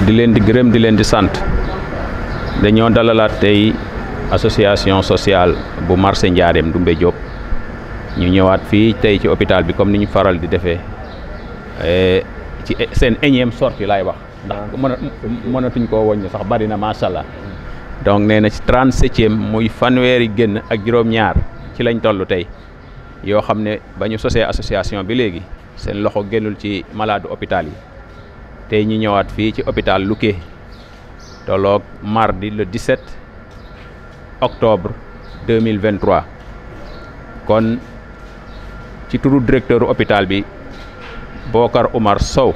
di leen di gërëm di leen di sant dañoo dalalaat tey association sociale bu marché Ndiarème Doumbé Diop ñu ñëwaat fii tey ci hôpital bi comme ni ñu faral di defee ci seen énième sortie laay wax ndax mënatuñ koo woññ sax bari na macha allah donc nee na ci 37e muy fanweeri génn ak juróom-ñaar ci lañ toll tey yoo xam ne ba ñu sosee association bi léegi seen loxo génnul ci malade hôpital yi tey ñu ñëwaat fii ci hôpital Louké tolloog mardi le 17 octobre 2023 kon ci turu directeur hôpital bi Bokar Oumar Sow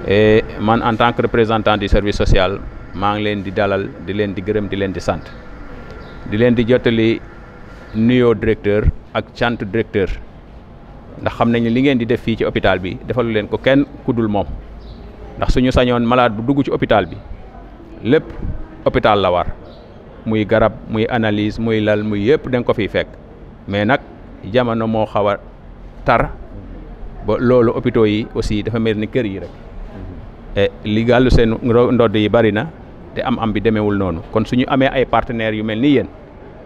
et man en tant que représentant du service social maa ngi leen di dalal di leen di gërëm di leen di sant di leen di jottali nuyoo directeur ak cant directeur ndax xam nañ li ngeen di def fii ci hôpital bi defalu leen ko kenn kudul moom ndax suñu sañoon malade bu dugg ci hôpital bi lépp hôpital la war muy garab muy analyse muy lal muy yëpp da nga ko fiy fekk mais nag jamono moo xaw a tar ba loolu hôpitaux yi aussi dafa mel ni kër yi rek et li gàllu seen ndodd yi bari na te am bi demeewul noonu kon suñu amee ay partenaires yu mel ni yéen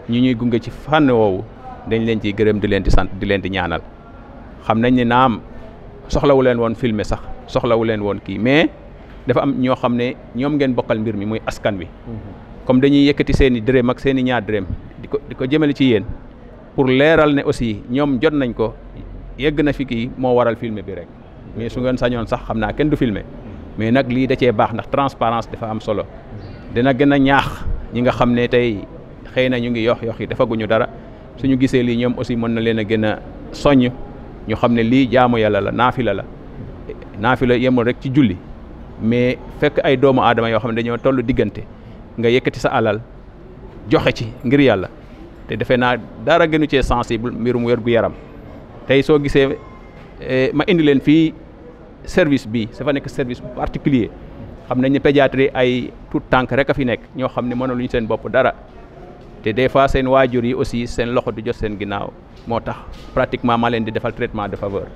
ñu ñuy gunge ci fànn woowu dañ leen ciy gërëm di leen di sant di leen di ñaanal xam nañ ne naam soxlawu leen woon filmer sax soxlawu leen woon kii mais dafa am ñoo xam ne ñoom ngeen bokkal mbir mi muy askan wi comme dañuy yëkkati seen i dërëm ak seen i ñaar dërëm di ko jëmale ci yéen pour leeral ne aussi ñoom jot nañ ko yegg na fi kii moo waral filmer bi rek mais su ngeen sañoon sax xam naa kenn du filmer mais nag lii da cee baax ndax transparence dafa am solo dina gën a ñaax ñi nga xam ne tey xëy na ñu ngi yox yi defaguñu dara suñu gisee lii ñoom aussi mën na leen a gën a soññ ñu xam ne lii jaamu yàlla la naafila yemul rek ci julli mais fekk ay doomu aadama yoo xam ne dañoo toll diggante nga yëkkati sa alal joxe ci ngir yàlla te defe naa dara gënu cee sensible mbirum wér-gu-yaram tey soo gisee ma indi leen fii service bi dafa nekk service particulier xam nañ ne pédiatrie ay tout tànk rek a fi nekk ñoo xam ne mënaluñu seen bopp dara te des fois seen waajur yi aussi seen loxo di jot seen ginnaaw moo tax pratiquement ma leen di defal traitement de faveur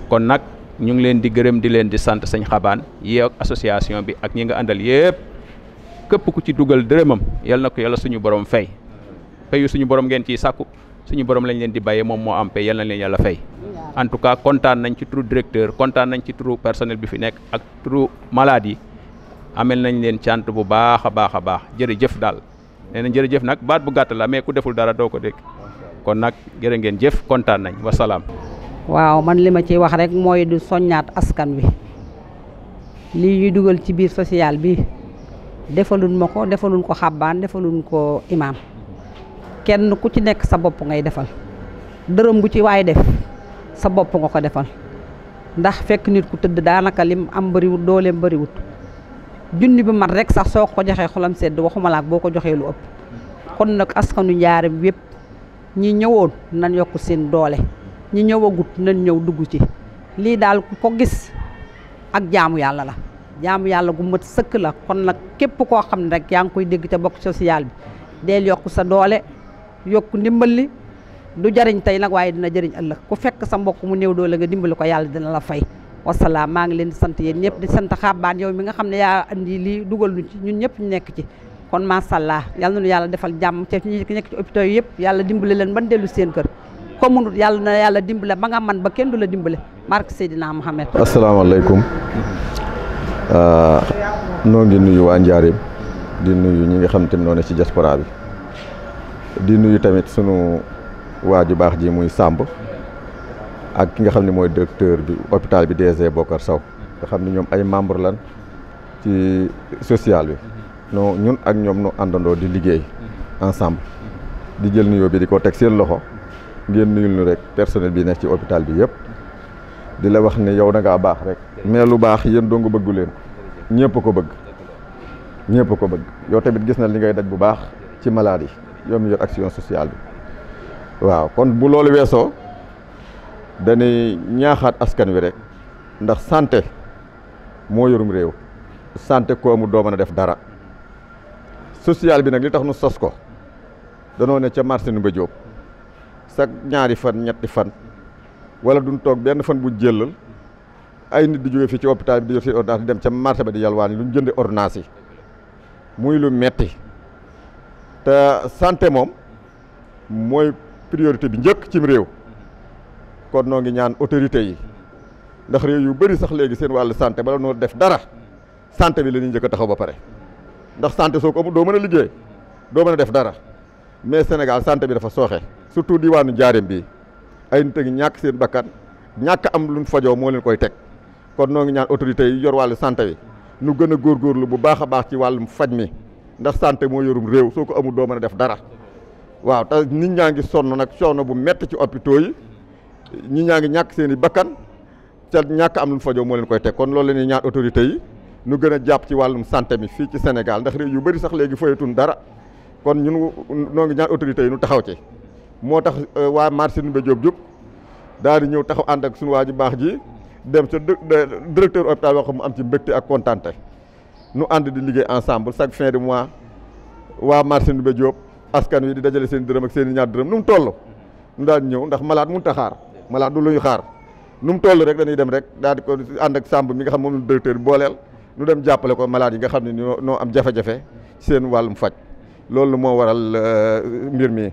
kon nag ñu ngi leen di gërëm di leen di sant sëñ Xabaan yi ak association bi ak ñi nga àndal yëpp képp ku ci dugal dërëmam yal na ko yàlla suñu borom fay payu suñu borom ngeen ciy sàkku suñu borom lañ leen di bàyyee moom moo am pay yal na leen yàlla fay en tout cas kontaan nañ ci turu directeur kontaan nañ ci turu personnel bi fi nekk ak turu malade yi amel nañ leen cant bu baax a baax a baax jërëjëf daal nee na jërëjëf nag baat bu gàtt la mais ku deful dara doo ko dégg kon nag jërë ngeen jëf kontaan nañ wasalaam. waaw man li ma ciy wax rek mooy du soññaat askan wi lii ñuy dugal ci biir social bi defaluñ ma ko defaluñ ko xabbaan defaluñ ko imaam kenn ku ci nekk sa bopp ngay defal dërëm bu ci waay def sa bopp nga ko defal ndax fekk nit ku tëdd daanaka lim am bëriwut dooleem bëriwut junni bi mat rek sax soo ko joxee xolam sedd waxuma laak boo ko joxee lu ëpp kon nag askanu Njaaréem yépp ñi ñëwoon nañ yokk seen doole ñi ñëwagut nañ ñëw dugg ci lii daal ku ko gis ak jaamu yàlla la jaamu yàlla gu mat sëkk la kon nag képp koo xam ne rek yaa ngi koy dégg ca bokk social bi deel yokk sa doole yokk ndimbal li du jariñ tey nag waaye dina jëriñ ëllëg ku fekk sa mbokk mu néew doole nga dimbali ko yàlla dina la fay wasalaam maa ngi leen di sant yéen ñëpp di sant Xabbaan yow mi nga xam ne yaa andi lii dugal nu ci ñun ñëpp ñu nekk ci kon macha allah yal na nu yàlla defal jàmm te ñi nekk ci hôpitaux yi yëpp yàlla dimbale leen ban dellu seen kër ko munut yàlla na yàlla dimbale ba nga man ba kenn du la dimbale barke Seydina Mohamed. asalaamaaleykum noo ngi nuyu waa Njaaréem di nuyu ñi nga xam te noo ne ci diaspora bi di nuyu tamit sunu waa ju baax ji muy Samb ak ki nga xam ne mooy directeur bi hôpital bi DG Bokar Sow nga xam ne ñoom ay membre lan ci social bi non ñun ak ñoom nu àndandoo di liggéey ensemble di jël nuyoo bi di ko teg seen loxo ngeen nuyul nu rek personnel bi nekk ci hôpital bi yëpp di la wax ne yow da ngaa baax rek mais lu baax yéen doo nga bëggu leen ñëpp ko bëgg ñëpp ko bëgg yow tamit gis na li ngay daj bu baax ci malade yi yow mi yor action sociale bi waaw kon bu loolu weesoo dañuy ñaaxaat askan wi rek ndax santé moo yorum réew santé koo mu doo mën a def dara social bi nag li tax nu sos ko danoo ne ca marché Doumbé Diop chaque ñaari fan ñetti fan wala duñ toog benn fan bu jëlal ay nit di jóge fii ci hôpital bi di yor seen ordonnance di dem ca marché ba di yalwaan lu ñu jënde ordonnance yi muy lu metti te santé moom mooy priorité bi njëkk cim réew kon noo ngi ñaan autorité yi ndax réew yu bëri sax léegi seen wàllu santé bala noo def dara santé bi la ñuy njëkk a taxaw ba pare ndax santé soo ko amul doo mën a liggéey doo mën a def dara mais Sénégal santé bi dafa sooxe surtout diwaanu Njaaréem bi ay nit a ngi ñàkk seen bakkan ñàkk am luñ fajoo moo leen koy teg kon noo ngi ñaan autorités yi yor wàllu santé bi nu gën a góorgóorlu bu baax a baax ci wàllum faj mi ndax santé moo yorum réew soo ko amul doo mën a def dara waaw te nit ñaa ngi sonn nag coono bu metti ci hôpitaux yi ñi ñaa ngi ñàkk seen i bakkan ca ñàkk am luñ fajoo moo leen koy teg kon loolu la ñuy ñaan autorités yi nu gën a jàpp ci wàllum santé mi fii ci Sénégal ndax réew yu bëri sax léegi fayatun dara kon ñun noo ngi ñaan autorités yi nu taxaw ci moo tax waa marché Ndoumbé Diop jub daal di ñëw taxaw ànd ak suñu waa ji baax ji dem ca directeur hôpital wax mu am ci mbégte ak kontaante nu ànd di liggéey ensemble chaque fin de mois waa marché Ndoumbé Diop askan wi di dajale seen dërëm ak seen i ñaar dërëm nu mu toll nu daal di ñëw ndax malade mënut a xaar malade du lu ñu xaar nu mu toll rek dañuy dem rek daal di ko ànd ak Samb mi nga xam moom la directeur bi booleel nu dem jàppale ko malade yi nga xam ne noo am jafe-jafe seen wàllum faj loolu moo waral mbir mi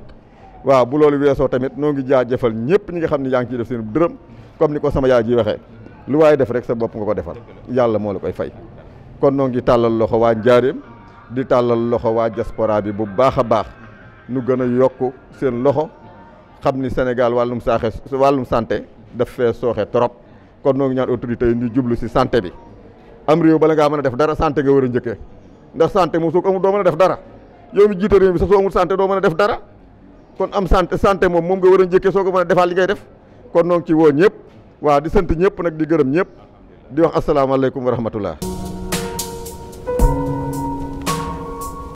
waaw bu loolu weesoo tamit noo ngi jaajëfal ñëpp ñi nga xam ne yaa ngi ciy def seen dërëm comme ni ko sama yaay ji waxee lu waaye def rek sa bopp nga ko defal yàlla moo la koy fay kon noo ngi tàllal loxo waa Njaaréem di tàllal loxo waa diaspora bi bu baax a baax nu gën a yokk seen loxo xam ni Sénégal wàllum santé daf fee sooxe trop kon noo ngi ñaan autorités yi ñu jublu si santé bi am réew bala ngaa mën a def dara santé nga war a njëkkee ndax santé moom soo ko amul doo mën a def dara yow mi jiite réew mi sax soo amul santé doo mën a def dara kon am santé moom nga war a njëkkee soo ko mën a defaat li ngay def kon noo ngi ci woo ñëpp waaw di sant ñëpp nag di gërëm ñëpp di wax asalaamaaleykum wa rahmatullah